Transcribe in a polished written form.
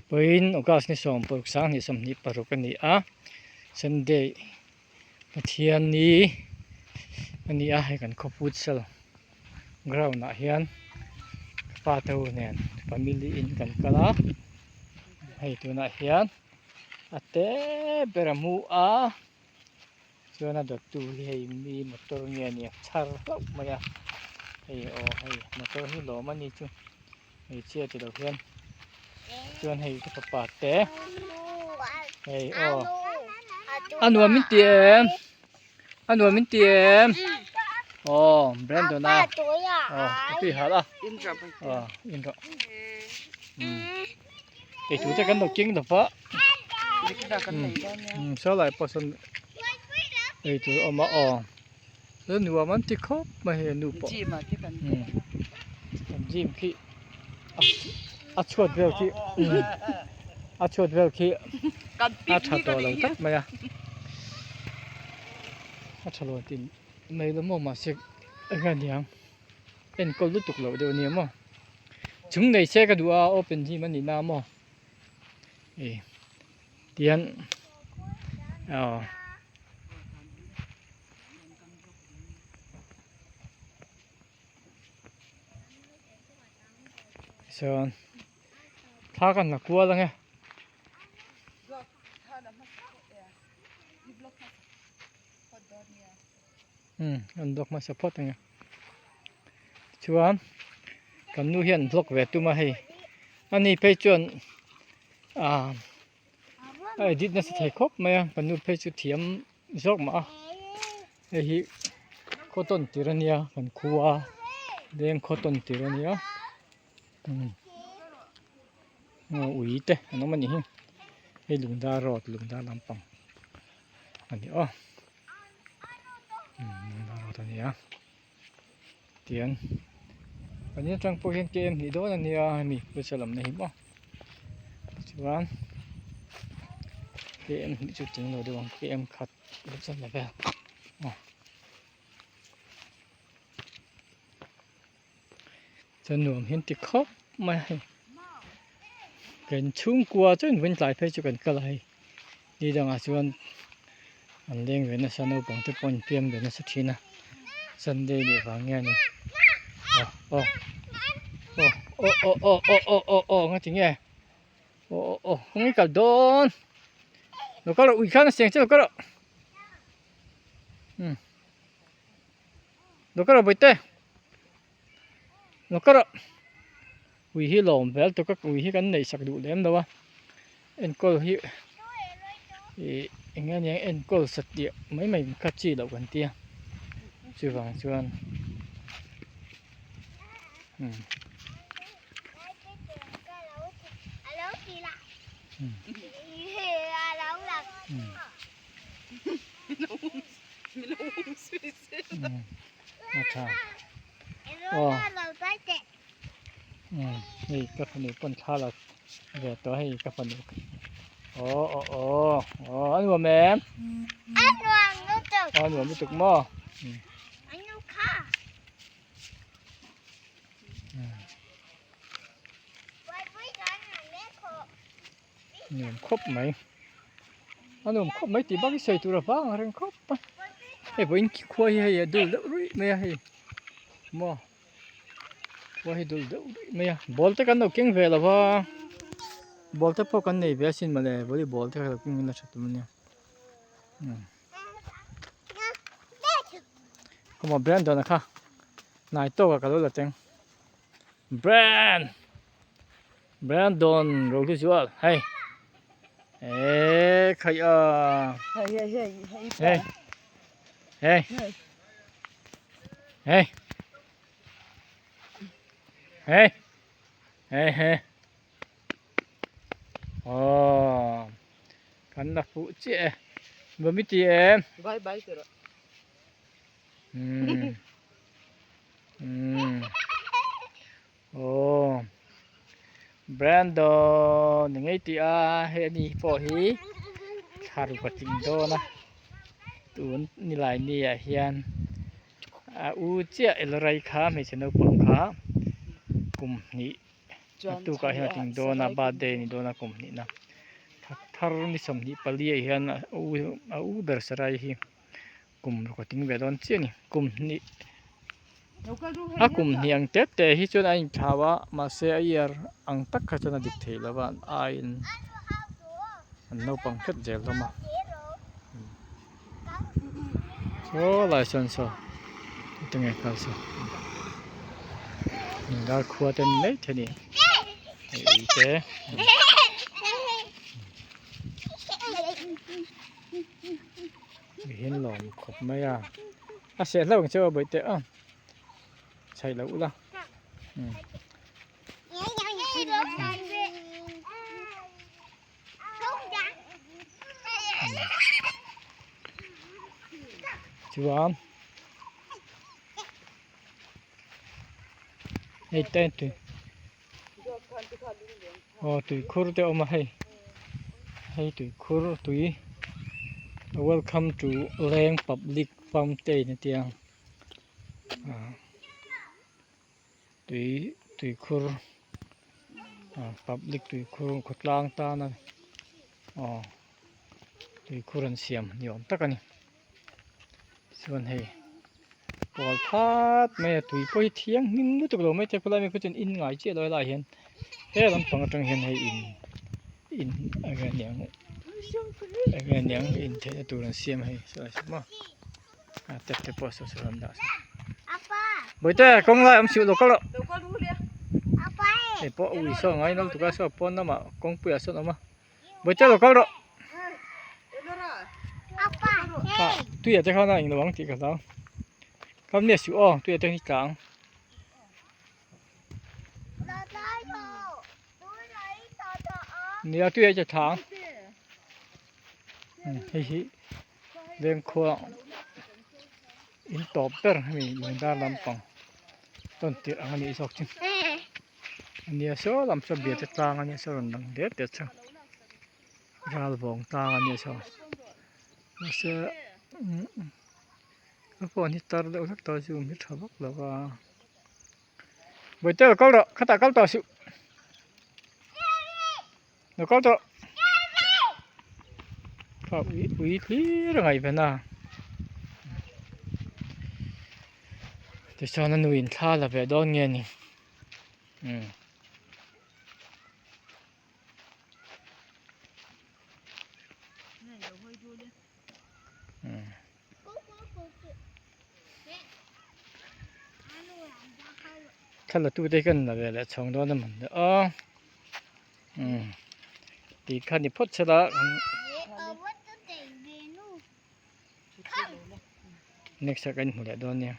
Vawiin August ni sawm paruk sanghnih sawmhnih paruk a ni a Sunday Pathianni a ni a hei kan khaw futsal ground ah hian ka pa te ho nen family in kan kal a hei tunah hian a te ber a hmu a. Chuan a dawttu hi hei mi motor nge a nia chhar hlauh mai a hei aw hei motor hi lawm a ni chu hmeichhia ti lo hian chuan hei ka fapa te hei aw a nuam min ti em a nuam min ti em aw Brandon a aw a tui hal a aw in rawh Eitur te kan lo keng lo va saw lai pawh sawn eitur a awm a aw chuan nuam an ti khawp mai hei nu pawh an gym khi a chhuat vel khi a chhuat vel khi a tha tawh lo tlat mai a a tha lo tih mai lo maw mahse eng nge niang enkawl lutuk loh deuh a nia maw. Chung nei se ka duh a open gym a nih na maw ih tihian aw chuan thla kan la kual ange. Umm an block hmasa phawt ang e chuan kan nu hian block ve tum a hei ani phei chuan ah a edit nasa thei khawp mai a kan nu phei chu thiam zawk mah a hei hi khaw tawn tir a nia kan khua leng khaw tawn tir a nia umm ui te an awm a nih hi hei lungdar road lungdar lampang a ni aw. Umm a ni a tian kan in atang pawh hian km hnih dawn a nia hemi pawisa lamna hi maw tichuan km hnih chu tling lo deuh ang km khat vel chuan la vel aw chuan nuam hian ti khawp mai a hei kan chhungkua chuan vawiin tlai phei chu kan kal a hei ni dangah chuan an leng ve nasa naupang te pawh an pian ve nasa thin a sunday leh vang nge a ni aw aw aw aw aw aw aw aw aw nga ti nge aw aw aw kawng i kal dawn lo kal rawh ui khan a seng che lo kal rawh umm. Lo ka rawh bawihte lo ka rawh ui hi lawm vel tuk a ui hi kan neih sak duh lem lo a enkawl hi ih eng nge nia enkawl satliah mai mai kha chi loh kan tia chuvang chuan umm. A tha aw hei ka fanu pawn thla la ve tawh hei ka fanu aw aw aw aw a nuam em a nuam lutuk maw Nuam khawp mai a nuam khawp mai tih bak hi sawi tur a vang reng khawp a hei vawiin khua hi hei a dul deuh ruih mai a hei maw khua hi dul deuh ruih mai a ball te kan lo keng ve lo va ball te pawh kan nei ve asin mawle volleyball te kha lo keng ila tha tur ania umm kawmah Brandon a kha hnai tawkah ka lo la teng Brand. Brandon ro hlu zual hei eh khai a Hei hei hei hei hei hei hei hei hei oh kan la fuh chiah e nuam i ti em Bye bye ti rawh. Umm umm Aw Brandon ni ngei tih a hei ani pawh hi thla ruk a tling dawn a tun nilai ni ah hian a u chiah Elrai kha hmeichhe naupang kha kum hnih. Naktukah hian a tling dawn a birthday a ni dawn a kum hnihna thla thar ni 24 ah hian a u a u ber sarai hi kum ruk a tling ve dawn chiah a ni kum hnih a kum hnih ang tep te hi chuan a inthlau a mahse a year ang tak kha chuan a dik thei lo va an aiin an naupang hret zel hlawm a. Saw lai sawn saw tinge kal saw dar khua te ni mai thei a ni hei ui te mi hian lawm khawp mai a a seh hlauh ang che aw bawihte aw chhaih loh ula. Chuan hei te tui aw tuikhur te a awm a hei hei tuikhur tui welcome to leng public fountain a tia ah. Tui tuikhur ah public tuikhur khawtlang tana aw tuikhur an siam ni awm tak a ni chuan hei pawl phat mai a tui pawh hi thianghlim lutuk lo mai te khawlai mi khaw chuan in ngai chiah lo helaiah hian he lampang atang hian hei in in eng nge niang eng nge niang in theihna tur an siam hei sawi sawi maw. A tep te pawh saw saw an dah saw. Bawihte kawng lai awm suh lo kal rawh. Hei pawh ui saw ngai nal tuk a saw pawn lamah kawngpui ah sawn a awm a. Bawihte lo kal rawh. Ah tuiah te khan a englo ang tih ka hlau. Kal miah suh aw tuiah te hi tla ang. Nia tuiah hi tla ang. Hei hi. Vengkhua in tawp ber hemi lungdar lampang tawn tirh ang a nih zawk chu ania saw lam saw biate tlang ania saw rawn lang det det chu ral vawng tlang ania saw mahse ka phone hi tar deuh hlek tawh a zoom hi tha vak lo va bawihte lo kal rawh khatah kal tawh suh lo kal tawh kha ui ui hlir a ngaihven a tichuan a nu in thla la ve dawn nge ni umm. Thla la tute hi kan la ve leh chhawng dawn a mawni aw. Umm tih kha ni phawt sela next ah kan hmu leh dawn nia.